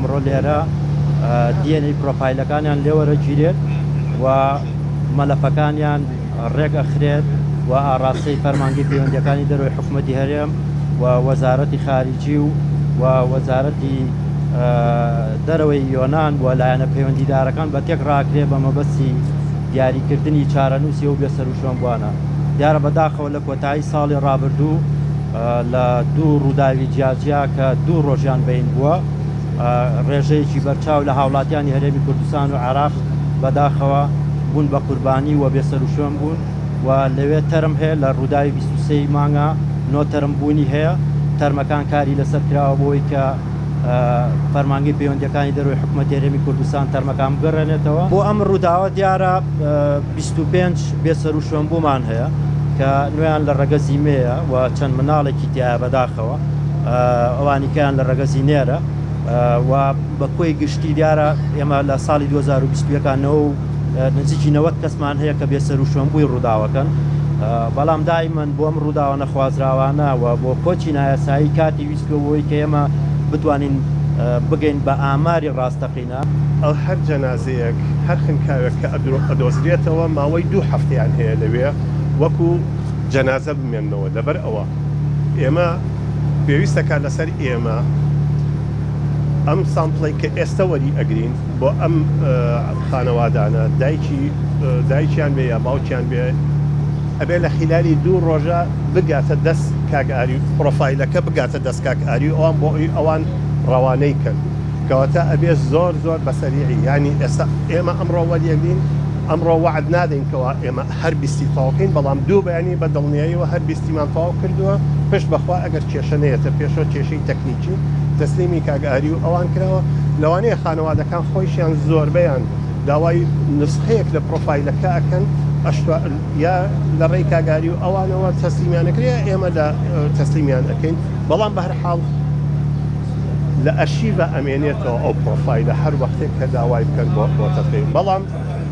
ئەمڕۆ لێرە DNA پرۆفایلەکانیان لێوەرەگیرێت و مەلەفەکانیان ڕێک ئەخرێت و ئاڕاستەی فەرمانگەی پەیوەندیەکانی دەرەوەی حکومەتی هەرێم و وەزارەتی خاریجی و و وەزارەتی دەرەوەی یۆنان و لایەنە پەیوەندیدارەکان بە تێک ڕاکرێ بە مەبەستی دیاریکردنی چارەنووسی ئەو بێسەروشوێنبووانە. دیارە بەداخەوە لە کۆتایی ساڵی ڕابردوو لە دوو ڕووداوی جیاجیا کە دوو ڕۆژیان بەین بووە ڕێژەیەکی بەرچاو لە هاوڵاتیانی هەرێمی کوردستان و عێراق بەداخەوە بوون بە قوربانی و بێسەروشوێن بوون و لەوێ تەرم هەیە لە ڕووداوی 23 ی مانگا نۆ تەرم بوونی هەیە تەرمەکان کاری لەسەر کراوە بۆی کە فەرمانگەی پەیوەندییەکانی دەرەوەی حکومەتی هەرێمی کوردستان تەرمەکان بگەڕێنێتەوە. بۆ ئەم ڕووداوە دیارە 25 بێسەروشوێنبوومان هەیە کە نۆیان لە ڕەگەزی مێیە و چەند مناڵێکی تیایە بەداخەوە ئەوانیکەیان لە ڕەگەزی نێرە و بە کۆی گشتی دیارە ئێمە لە ساڵی 2021 نەوە و نزیکی 90 کەسمان هەیە کە بێسەروشوێنبووی ڕووداوەکەن بەڵام دایمەن بۆ ئەم ڕووداوە نەخوازراوانە و بۆ کۆچی نایاسایی کاتی ویستوە بۆی کە ئێمە بتوانین بگەین بە ئاماری ڕاستەقینە. ئەو هەر جەنازەیەک، هەر خنکاوێک کە ئەدۆزرێتەوە ماوەی دوو هەفتەیان هەیە لەوێ وەکو جەنازە بمێننەوە، لەبەر ئەوە ئێمە پێویستەکات لەسەر ئێمە ئەم sample ەی کە ئێستە وەری ئەگرین بۆ ئەم خانەوادانە دایکی دایکیان بێ یا باوکیان بێ ئەبێ لە خیلالی دوو ڕۆژە بگاتە دەست کاک ئاری پرۆفایلەکە بگاتە دەست کاک ئاری و ئەوان بۆ ئەوی ئەوان ڕەوانەی کەن کەواتە ئەبێ زۆر زۆر بە سەریعی یانی ئێستا ئێمە ئەمڕۆ وەریەگرین ئەمڕۆ وەعد نادەین کەوا ئێمە هەر بیستی تەواو کەین بەڵام دوو بەیانی بە دڵنیاییەوە هەر بیستیمان تەواو کردووە پشت بەخوا ئەگەر کێشە نەیەتە پێشەوە کێشەی تەکنیکی تەسلیمی کاک ئاری و ئەوان کراوە لەوانەیە خانەوادەکان خۆیشیان زۆربەیان داوای نوسخەیەک لە پرۆفایلەکە ئەکەن ئەشتوا یا لە ڕێی کاک ئاری و ئەوانەوە تەسلیمیان ئەکرێ یا ئێمە لە تەسلیمیان ئەکەین بەڵام بەهەر حاڵ لە ئەرشیڤا ئەمێنێتەوە ئەو پرۆفایلە هەر وەختێک کە داوای بکەن بۆ بۆ تەسلیم بەڵام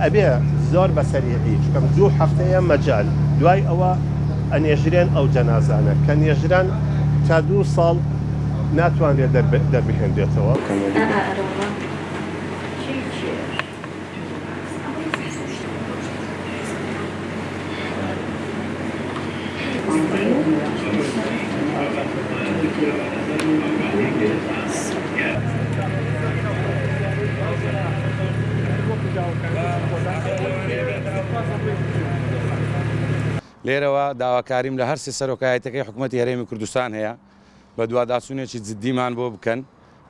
ئەبێ زۆر بە سەریعی چونکە دوو هەفتەیە مەجال دوای ئەوە ئەنێژرێن ئەو جەنازانە کە نێژران تا دوو ساڵ ناتوانرێت دەربهێنرێتەوە. لێرەوە داواکاریم لە هەرسێ سەرۆکایەتەکەی حکومەتی هەرێمی کوردستان هەیە بەدواداچوونێکی جدیمان بۆ بکەن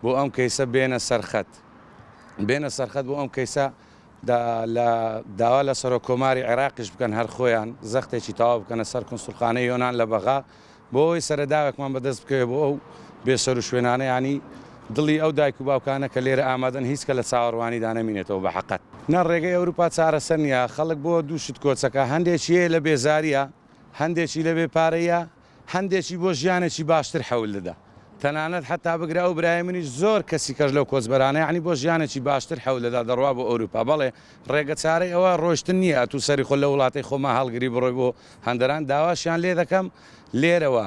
بۆ ئەم کەیسە بێنە سەرخەت بێنە سەرخەت بۆ ئەم کەیسە لە داوا لە سەرۆک کۆماری عێراقیش بکەن هەر خۆیان زەختێکی تەواو بکەنە سەر کونسوڵخانەی یۆنان لە بەغا بۆ ئەوەی سەرەداوێکمان بەدەست بکەوێت بۆ ئەو بێسەروشوێنانە یانی دڵی ئەو دایک و باوکانە کە لێرە ئامادەن هیچ کە لە چاوەڕوانیدا نەمینێتەوە بە حەقەت. نا ڕێگەی ئەوروپا چارەسەر نیە خەڵک بۆ دوو شت کۆچەکا هەندێکی هەیە لە بێزاریە هەندێکی لە بێ پارەیە هەندێکی بۆ ژیانێکی باشتر حەول دەدا تەنانەت حەتا بگرە ئەو برای منیش زۆر کەسی کەش لەو کۆچبەرانە یەعنی بۆ ژیانێکی باشتر حەول دەدا دەڕوا بۆ ئەوروپا بەڵێ ڕێگە چارەی ئەوە ڕۆیشتن نیە ئەتوو سەری خۆت لە وڵاتەی خۆما هەڵگری بڕۆی بۆ هەندەران داواشیان لێ دەکەم لێرەوە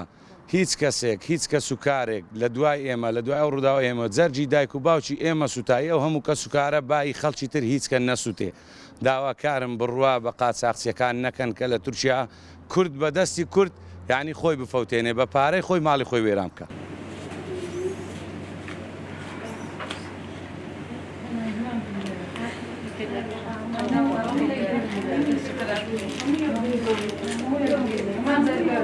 هیچ کەسێک هیچ کەس و کارێک لە دوای ئێمە لە دوای ئەو ڕووداوە ئێمە جەرگی دایک و باوکی ئێمە سوتایی ئەو هەموو کەس و کارە با ئی خەڵکی تر هیچ کە نەسوتێ داواکارم بڕوا بە قاچاخچیەکان نەکەن کە لە تورکیا کورد بە دەستی کورد یانی خۆی بفەوتێنێ بە پارەی خۆی ماڵی خۆی وێران بکا.